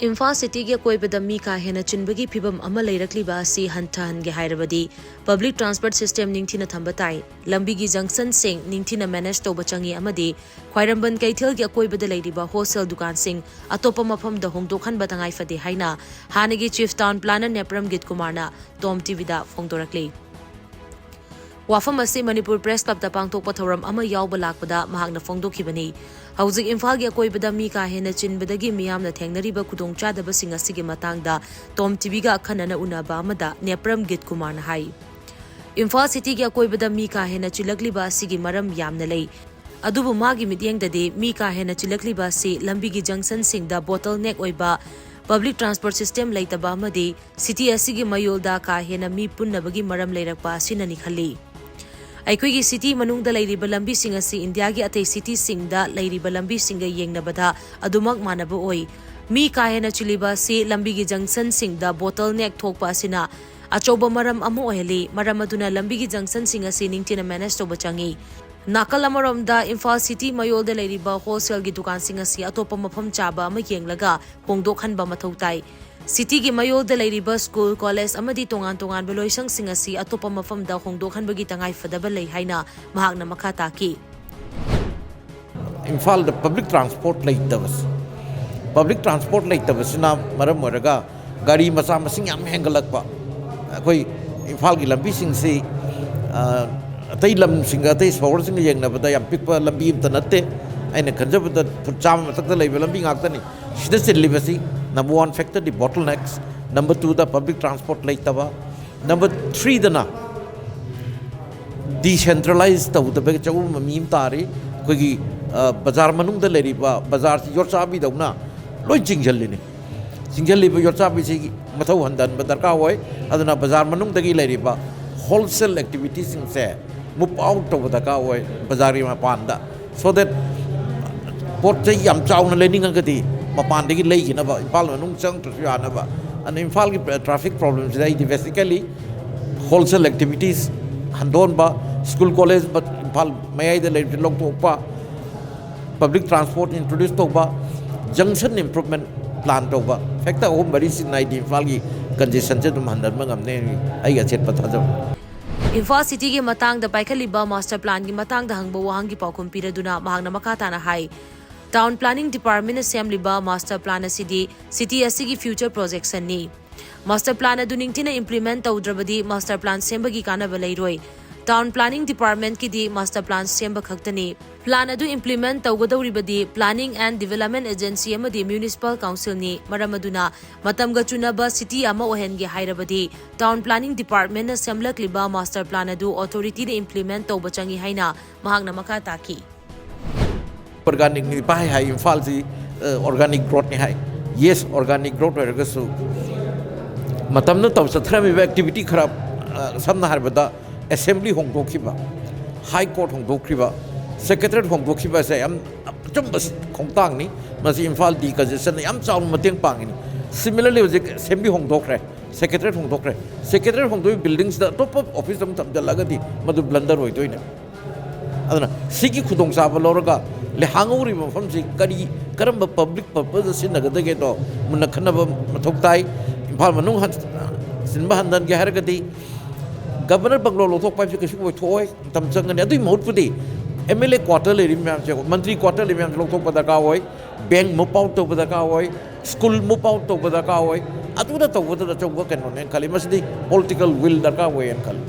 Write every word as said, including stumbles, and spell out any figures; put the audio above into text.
ꯏꯝꯐꯥꯜ ꯁꯤꯇꯤꯒꯤ ꯑꯀꯣꯏꯕꯗ ꯃꯤ ꯀꯥ ꯍꯦꯟꯅ ꯆꯤꯟꯕꯒꯤ ꯐꯤꯕꯝ ꯑꯃ ꯂꯩꯔꯛꯂꯤꯕ ꯑꯁꯤ ꯍꯟꯊꯍꯟꯒꯦ ꯍꯥꯏꯔꯕꯗꯤ ꯄꯕ꯭ꯂꯤꯛ ꯇ꯭ꯔꯥꯟꯁꯄꯣꯔꯠ ꯁꯤꯁꯇꯦꯝ ꯅꯤꯡꯊꯤꯅ ꯊꯝꯕ ꯇꯥꯏ꯫ ꯂꯝꯕꯤꯒꯤ ꯖꯪꯁꯟꯁꯤꯡ ꯅꯤꯡꯊꯤꯅ ꯃꯦꯅꯦꯖ ꯇꯧꯕ ꯆꯪꯏ ꯑꯃꯗꯤ ꯈ꯭ꯋꯥꯏꯔꯝꯕꯟ ꯀꯩꯊꯦꯜꯒꯤ ꯑꯀꯣꯏꯕꯗ ꯂꯩꯔꯤꯕ ꯍꯣꯜꯁꯦꯜ ꯗꯨꯀꯥꯟꯁꯤꯡ ꯑꯇꯣꯞꯄ ꯃꯐꯝꯗ ꯍꯣꯡꯗꯣꯛꯍꯟꯕ ꯇꯉꯥꯏ ꯐꯗꯦ ꯍꯥꯏꯅ ꯍꯥꯟꯅꯒꯤ ꯆꯤꯐ ꯇꯥꯎꯟ ꯄ꯭ꯂꯥꯅꯔ ꯅꯦꯄ꯭ꯔꯝ ꯒꯤꯠ ꯀꯨꯃꯥꯔꯅ ꯇꯣꯝ ꯇꯤꯚꯤꯗ ꯐꯣꯡꯗꯣꯔꯛꯂꯤ꯫ ꯋꯥꯐꯝ ꯑꯁꯤ ꯃꯅꯤꯄꯨꯔ ꯄ꯭ꯔꯦꯁ ꯀ꯭ꯂꯕꯇ ꯄꯥꯡꯊꯣꯛꯄ ꯊꯧꯔꯝ ꯑꯃ ꯌꯥꯎꯕ ꯂꯥꯛꯄꯗ ꯃꯍꯥꯛꯅ ꯐꯣꯡꯗꯣꯛꯈꯤꯕꯅꯤ꯫ ꯍꯧꯖꯤꯛ ꯏꯝꯐꯥꯜꯒꯤ ꯑꯀꯣꯏꯕꯗ ꯃꯤ ꯀꯥ ꯍꯦꯟꯅ ꯆꯤꯟꯕꯗꯒꯤ ꯃꯤꯌꯥꯝꯅ ꯊꯦꯡꯅꯔꯤꯕ ꯈꯨꯗꯣꯡꯆꯥꯗꯕꯁꯤꯡ ꯑꯁꯤꯒꯤ ꯃꯇꯥꯡꯗ ꯇꯣꯝ ꯇꯤꯚꯤꯒ ꯑꯈꯟꯅꯅ ꯎꯅꯕ ꯑꯃꯗ ꯅꯦꯄ꯭ꯔꯝ ꯒꯤꯠ ꯀꯨꯃꯥꯔꯅ ꯍꯥꯏ, ꯏꯝꯐꯥꯜ ꯁꯤꯇꯤꯒꯤ ꯑꯀꯣꯏꯕꯗ ꯃꯤ ꯀꯥ ꯍꯦꯟꯅ ꯆꯤꯜꯂꯛꯂꯤꯕ ꯑꯁꯤꯒꯤ ꯃꯔꯝ ꯌꯥꯝꯅ ꯂꯩ꯫ ꯑꯗꯨꯕꯨ ꯃꯥꯒꯤ ꯃꯤꯠꯌꯦꯡꯗꯗꯤ ꯃꯤ ꯀꯥ ꯍꯦꯟꯅ ꯆꯤꯜꯂꯛꯂꯤꯕ ꯑꯁꯤ ꯂꯝꯕꯤꯒꯤ ꯖꯪꯁꯟꯁꯤꯡꯗ ꯕꯣꯇꯜ ꯅꯦꯛ ꯑꯣꯏꯕ, ꯄꯕ꯭ꯂꯤꯛ ꯇ꯭ꯔꯥꯟꯁꯄꯣꯔꯠ ꯁꯤꯁꯇꯦꯝ ꯂꯩꯇꯕ ꯑꯃꯗꯤ ꯁꯤꯇꯤ ꯑꯁꯤꯒꯤ ꯃꯌꯣꯜꯗ ꯀꯥ ꯍꯦꯟꯅ ꯃꯤ ꯄꯨꯟꯅꯕꯒꯤ ꯃꯔꯝ ꯂꯩꯔꯛꯄ ꯑꯁꯤꯅꯅꯤ ꯈꯜꯂꯤ꯫ ꯑꯩꯈꯣꯏꯒꯤ ꯁꯤꯇꯤ ꯃꯅꯨꯡꯗ ꯂꯩꯔꯤꯕ ꯂꯝꯕꯤꯁꯤꯡ ꯑꯁꯤ ꯏꯟꯗꯤꯌꯥꯒꯤ ꯑꯇꯩ ꯁꯤꯇꯤꯁꯤꯡꯗ ꯂꯩꯔꯤꯕ ꯂꯝꯕꯤꯁꯤꯡꯒ ꯌꯦꯡꯅꯕꯗ ꯑꯗꯨꯃꯛ ꯃꯥꯟꯅꯕ ꯑꯣꯏ꯫ ꯃꯤ ꯀꯥ ꯍꯦꯟꯅ ꯆꯤꯜꯂꯤꯕ ꯑꯁꯤ ꯂꯝꯕꯤꯒꯤ ꯖꯪꯁꯟꯁꯤꯡꯗ ꯕꯣꯇꯜ ꯅꯦꯛ ꯊꯣꯛꯄ ꯑꯁꯤꯅ ꯑꯆꯧꯕ ꯃꯔꯝ ꯑꯃ ꯑꯣꯏꯍꯜꯂꯤ꯫ ꯃꯔꯝ ꯑꯗꯨꯅ ꯂꯝꯕꯤꯒꯤ ꯖꯪꯁꯟꯁꯤꯡ ꯑꯁꯤ ꯅꯤꯡꯊꯤꯅ ꯃꯦꯅꯦꯖ ꯇꯧꯕ ꯆꯪꯏ꯫ ꯅꯥꯀꯜ ꯑꯃꯔꯣꯝꯗ ꯏꯝꯐꯥꯜ ꯁꯤꯇꯤ ꯃꯌꯣꯜꯗ ꯂꯩꯔꯤꯕ ꯍꯣꯜꯁꯦꯜꯒꯤ ꯗꯨꯀꯥꯟꯁꯤꯡ ꯑꯁꯤ ꯑꯇꯣꯞꯄ ꯃꯐꯝ ꯆꯥꯕ ꯑꯃ ꯌꯦꯡꯂꯒ ꯍꯣꯡꯗꯣꯛꯍꯟꯕ ꯃꯊꯧ ꯇꯥꯏ꯫ ꯁꯤꯇꯤꯒꯤ ꯃꯌꯣꯜꯗ ꯂꯩꯔꯤꯕ ꯁ꯭ꯀꯨꯜ, ꯀꯣꯂꯦꯖ ꯑꯃꯗꯤ ꯇꯣꯉꯥꯟ ꯇꯣꯉꯥꯟꯕ ꯂꯣꯏꯁꯪꯁꯤꯡ ꯑꯁꯤ ꯑꯇꯣꯞꯄ ꯃꯐꯝꯗ ꯍꯣꯡꯗꯣꯛꯍꯟꯕꯒꯤ ꯇꯉꯥꯏ ꯐꯗꯕ ꯂꯩ ꯍꯥꯏꯅ ꯃꯍꯥꯛꯅ ꯃꯈꯥ ꯇꯥꯈꯤ꯫ ꯏꯝꯐꯥꯜꯗ ꯄꯕ꯭ꯂꯤꯛ ꯇ꯭ꯔꯥꯟꯁꯄꯣꯔꯠ ꯂꯩꯇꯕꯁꯦ, ꯄꯕ꯭ꯂꯤꯛ ꯇ꯭ꯔꯥꯟꯁꯄꯣꯔꯠ ꯂꯩꯇꯕꯁꯤꯅ ꯃꯔꯝ ꯑꯣꯏꯔꯒ ꯒꯥꯔꯤ ꯃꯆꯥ ꯃꯁꯤꯡ ꯌꯥꯝ ꯍꯦꯟꯒꯠꯂꯛꯄ꯫ ꯑꯩꯈꯣꯏ ꯏꯝꯐꯥꯜꯒꯤ ꯂꯝꯕꯤꯁꯤꯡꯁꯤ, ꯑ, ꯑꯇꯩ ꯂꯝꯁꯤꯡꯒ, ꯑꯇꯩ ꯁꯍꯣꯔꯁꯤꯡꯒ ꯌꯦꯡꯅꯕꯗ ꯌꯥꯝ ꯄꯤꯛꯄ ꯂꯝꯕꯤ ꯑꯃꯇ ꯅꯠꯇꯦ꯫ ꯑꯩꯅ ꯈꯟꯖꯕꯗ ꯐꯨꯠ ꯆꯥꯝꯃ ꯃꯊꯛꯇ ꯂꯩꯕ ꯂꯝꯕꯤ ꯉꯥꯛꯇꯅꯤ꯫ ꯁꯤꯗ ꯆꯤꯜꯂꯤꯕꯁꯤ number one factor ꯗꯤ bottlenecks, number two ꯗ ꯄꯕ꯭ꯂꯤꯛ ꯇ꯭ꯔꯥꯟꯁꯄꯣꯔꯠ ꯂꯩꯇꯕ, number three ꯗꯅ decentralize ꯇꯧꯗꯕꯒꯤ ꯆꯥꯎꯕ ꯃꯃꯤ ꯑꯃ ꯇꯥꯔꯤ꯫ ꯑꯩꯈꯣꯏꯒꯤ, ꯑ, ꯕꯖꯥꯔ ꯃꯅꯨꯡꯗ ꯂꯩꯔꯤꯕ ꯕꯖꯥꯔꯁꯤ ꯌꯣꯠꯆꯥꯕꯤꯗꯧꯅ ꯂꯣꯏ ꯆꯤꯡꯁꯤꯜꯂꯤꯅꯤ꯫ ꯆꯤꯡꯁꯤꯜꯂꯤꯕ ꯌꯣꯠꯆꯥꯕꯤꯁꯤ ꯃꯊꯧ ꯍꯟꯊꯍꯟꯕ ꯗꯔꯀꯥꯔ ꯑꯣꯏ꯫ ꯑꯗꯨꯅ ꯕꯖꯥꯔ ꯃꯅꯨꯡꯗꯒꯤ ꯂꯩꯔꯤꯕ ꯍꯣꯜꯁꯦꯜ ꯑꯦꯛꯇꯤꯚꯤꯇꯤꯁꯤꯡꯁꯦ move out ꯇꯧꯕ ꯗꯔꯀꯥꯔ ꯑꯣꯏ ꯕꯖꯥꯔꯒꯤ ꯃꯄꯥꯟꯗ, so that ꯄꯣꯠ ꯆꯩ ꯌꯥꯝ ꯆꯥꯎꯅ ꯂꯩꯅꯤꯡꯉꯒꯗꯤ ꯃꯄꯥꯟꯗꯒꯤ ꯂꯩꯈꯤꯅꯕ, ꯏꯝꯐꯥꯜ ꯃꯅꯨꯡ ꯆꯪꯗ꯭ꯔꯁꯨ ꯌꯥꯅꯕ꯫ ꯑꯗꯨꯅ ꯏꯝꯐꯥꯜꯒꯤ ꯇ꯭ꯔꯥꯐꯤꯛ ꯄ꯭ꯔꯣꯕ꯭ꯂꯦꯝꯁꯤꯗ ꯑꯩꯗꯤ basically ꯍꯣꯜꯁꯦꯜ ꯑꯦꯛꯇꯤꯚꯤꯇꯤꯁ ꯍꯟꯗꯣꯟꯕ, ꯁ꯭ꯀꯨꯜ ꯀꯣꯂꯦꯖ ꯏꯝꯐꯥꯜ ꯃꯌꯥꯏꯗ ꯂꯩꯔꯤꯕꯁꯤ ꯂꯧꯊꯣꯛꯄ, ꯄꯕ꯭ꯂꯤꯛ ꯇ꯭ꯔꯥꯟꯁꯄꯣꯔꯠ ꯏꯟꯇ꯭ꯔꯣꯗ꯭ꯌꯨꯁ ꯇꯧꯕ, ꯖꯪꯁꯟ ꯏꯝꯄ꯭ꯔꯨꯚꯃꯦꯟ ꯄ꯭ꯂꯥꯟ ꯇꯧꯕ ꯐꯦꯛꯇꯔ ꯑꯍꯨꯝ ꯃꯔꯤ ꯁꯤꯖꯤꯟꯅꯔꯗꯤ ꯏꯝꯐꯥꯜꯒꯤ ꯀꯟꯖꯦꯁꯟꯁꯦ ꯑꯗꯨꯝ ꯍꯟꯊꯍꯟꯕ ꯉꯝꯅꯤ, ꯑꯩꯒꯤ ꯑꯆꯦꯠꯄ ꯊꯥꯖꯕ꯫ ꯏꯝꯐꯥꯜ ꯁꯤꯇꯤꯒꯤ ꯃꯇꯥꯡꯗ ꯄꯥꯏꯈꯠꯂꯤꯕ ꯃꯥꯁꯇꯔ ꯄ꯭ꯂꯥꯟꯒꯤ ꯃꯇꯥꯡꯗ ꯍꯪꯕ ꯋꯥꯍꯪꯒꯤ ꯄꯥꯎꯈꯨꯝ ꯄꯤꯔꯗꯨꯅ ꯃꯍꯥꯛꯅ ꯃꯈꯥ ꯇꯥꯅ ꯍꯥꯏ, ꯇꯥꯎꯟ ꯄ꯭ꯂꯥꯅꯤꯡ ꯗꯤꯄꯥꯔꯠꯃꯦꯟꯅ ꯁꯦꯝꯂꯤꯕ ꯃꯥꯁꯇꯔ ꯄ꯭ꯂꯥꯟ ꯑꯁꯤꯗꯤ ꯁꯤꯇꯤ ꯑꯁꯤꯒꯤ ꯐ꯭ꯌꯨꯆꯔ ꯄ꯭ꯔꯣꯖꯦꯛꯁꯟꯅꯤ꯫ ꯃꯥꯁꯇꯔ ꯄ꯭ꯂꯥꯟ ꯑꯗꯨ ꯅꯤꯡꯊꯤꯅ ꯏꯝꯄ꯭ꯂꯤꯃꯦꯟꯠ ꯇꯧꯗ꯭ꯔꯕꯗꯤ ꯃꯥꯁꯇꯔ ꯄ꯭ꯂꯥꯟ ꯁꯦꯝꯕꯒꯤ ꯀꯥꯟꯅꯕ ꯂꯩꯔꯣꯏ꯫ ꯇꯥꯎꯟ ꯄ꯭ꯂꯥꯅꯤꯡ ꯗꯤꯄꯥꯔꯠꯃꯦꯟꯠꯀꯤꯗꯤ ꯃꯥꯁꯇꯔ ꯄ꯭ꯂꯥꯟ ꯁꯦꯝꯕ ꯈꯛꯇꯅꯤ꯫ ꯄ꯭ꯂꯥꯟ ꯑꯗꯨ ꯏꯝꯄ꯭ꯂꯤꯃꯦꯟꯠ ꯇꯧꯒꯗꯧꯔꯤꯕꯗꯤ ꯄ꯭ꯂꯥꯅꯤꯡ ꯑꯦꯟ ꯗꯤꯕꯦꯂꯞꯃꯦꯟꯠ ꯑꯦꯖꯦꯟꯁꯤ ꯑꯃꯗꯤ ꯃ꯭ꯌꯨꯅꯤꯁꯤꯄꯥꯜ ꯀꯥꯎꯟꯁꯤꯜꯅꯤ꯫ ꯃꯔꯝ ꯑꯗꯨꯅ ꯃꯇꯝꯒ ꯆꯨꯅꯕ ꯁꯤꯇꯤ ꯑꯃ ꯑꯣꯏꯍꯟꯒꯦ ꯍꯥꯏꯔꯕꯗꯤ ꯇꯥꯎꯟ ꯄ꯭ꯂꯥꯅꯤꯡ ꯗꯤꯄꯥꯔꯠꯃꯦꯟꯠꯅ ꯁꯦꯝꯂꯛꯂꯤꯕ ꯃꯥꯁꯇꯔ ꯄ꯭ꯂꯥꯟ ꯑꯗꯨ ꯑꯣꯊꯣꯔꯤꯇꯤꯗ ꯏꯝꯄ꯭ꯂꯤꯃꯦꯟꯠ ꯇꯧꯕ ꯆꯪꯏ ꯍꯥꯏꯅ ꯃꯍꯥꯛꯅ ꯃꯈꯥ ꯇꯥꯈꯤ꯫ ꯑꯣꯔꯒꯥꯅꯤꯛꯅꯤ ꯚꯥꯏ ꯍꯥꯏ, ꯏꯝꯐꯥꯜꯁꯤ ꯑꯣꯔꯒꯥꯅꯤꯛ ꯒ꯭ꯔꯣꯠꯅꯤ ꯍꯥꯏ꯫ ꯌꯦꯁ, ꯑꯣꯔꯒꯥꯅꯤꯛ ꯒ꯭ꯔꯣꯠ ꯑꯣꯏꯔꯒꯁꯨ ꯃꯇꯝꯗ ꯇꯧ ꯆꯠꯊꯔꯝꯃꯤꯕ ꯑꯦꯛꯇꯤꯚꯤꯇꯤ ꯈꯔ, ꯑ, ꯁꯝꯅ ꯍꯥꯏꯔꯕꯗ ꯑꯦꯁꯦꯝꯕ꯭ꯂꯤ ꯍꯣꯡꯗꯣꯛꯈꯤꯕ, ꯍꯥꯏ ꯀꯣꯔꯠ ꯍꯣꯡꯗꯣꯛꯈꯤꯕ, ꯁꯦꯀ꯭ꯔꯦꯇꯔꯤꯌꯦꯠ ꯍꯣꯡꯗꯣꯛꯈꯤꯕ ꯑꯁꯦ ꯌꯥꯝ ꯑꯆꯨꯝꯕ ꯈꯣꯡꯊꯥꯡꯅꯤ꯫ ꯃꯁꯤ ꯏꯝꯐꯥꯜ ꯗꯤꯀꯟꯖꯦꯁꯟꯗ ꯌꯥꯝ ꯆꯥꯎꯅ ꯃꯇꯦꯡ ꯄꯥꯡꯉꯤꯅꯤ꯫ ꯁꯤꯃꯤꯂꯔꯂꯤ ꯍꯧꯖꯤꯛ ꯑꯦꯁꯦꯝꯕ꯭ꯂꯤ ꯍꯣꯡꯗꯣꯛꯈ꯭ꯔꯦ, ꯁꯦꯀ꯭ꯔꯦꯇꯔꯤꯌꯦꯠ ꯍꯣꯡꯗꯣꯛꯈ꯭ꯔꯦ꯫ ꯁꯦꯀ꯭ꯔꯦꯇꯔꯤꯌꯦꯠ ꯍꯣꯡꯗꯣꯛꯏ ꯕꯤꯜꯗꯤꯡꯁꯤꯗ ꯑꯇꯣꯞꯄ ꯑꯣꯐꯤꯁ ꯑꯃ ꯊꯝꯖꯤꯜꯂꯒꯗꯤ ꯃꯗꯨ ꯕ꯭ꯂꯟꯗꯔ ꯑꯣꯏꯗꯣꯏꯅꯦ꯫ ꯑꯗꯨꯅ ꯁꯤꯒꯤ ꯈꯨꯗꯣꯡꯆꯥꯕ ꯂꯧꯔꯒ ꯂꯩꯍꯥꯡꯍꯧꯔꯤꯕ ꯃꯐꯝꯁꯤ ꯀꯔꯤ, ꯀꯔꯝꯕ ꯄꯕ꯭ꯂꯤꯛ ꯄꯔꯄꯁꯇ ꯁꯤꯖꯤꯟꯅꯒꯗꯒꯦꯗꯣ ꯃꯨꯟꯅ ꯈꯟꯅꯕ ꯃꯊꯧ ꯇꯥꯏ꯫ ꯏꯝꯐꯥꯜ ꯃꯅꯨꯡ ꯍꯟ-, ꯁꯤꯟꯕ ꯍꯟꯊꯍꯟꯒꯦ ꯍꯥꯏꯔꯒꯗꯤ ꯒꯕꯔꯅꯔ ꯕꯪꯒ꯭ꯂꯣ ꯂꯧꯊꯣꯛꯄ ꯍꯥꯏꯕꯁꯤ ꯀꯩꯁꯨ ꯑꯣꯏꯊꯣꯛꯑꯣꯏ, ꯃꯇꯝ ꯆꯪꯒꯅꯤ꯫ ꯑꯗꯨꯒꯤ ꯃꯍꯨꯠꯄꯨꯗꯤ ꯑꯦꯝ ꯑꯦꯜ ꯑꯦ ꯀ꯭ꯋꯥꯇꯔ ꯂꯩꯔꯤꯕ ꯃꯌꯥꯝꯁꯦ, ꯃꯟꯇ꯭ꯔꯤ ꯀ꯭ꯋꯥꯇꯔ ꯂꯩꯔꯤꯕ ꯃꯌꯥꯝꯁꯦ ꯂꯧꯊꯣꯛꯄ ꯗꯔꯀꯥꯔ ꯑꯣꯏ, ꯕꯦꯡꯛ ꯃꯨꯞ ꯑꯥꯎꯠ ꯇꯧꯕ ꯗꯔꯀꯥꯔ ꯑꯣꯏ, ꯁ꯭ꯀꯨꯜ ꯃꯨꯞ ꯑꯥꯎꯠ ꯇꯧꯕ ꯗꯔꯀꯥꯔ ꯑꯣꯏ꯫ ꯑꯗꯨꯗ ꯇꯧꯕꯗ ꯑꯆꯧꯕ ꯀꯩꯅꯣꯅꯦꯅ ꯈꯜꯂꯤ꯫ ꯃꯁꯤꯗꯤ ꯄꯣꯂꯤꯇꯤꯀꯦꯜ ꯋꯤꯜ ꯗꯔꯀꯥꯔ ꯑꯣꯏꯌꯦꯅ ꯈꯜꯂꯤ꯫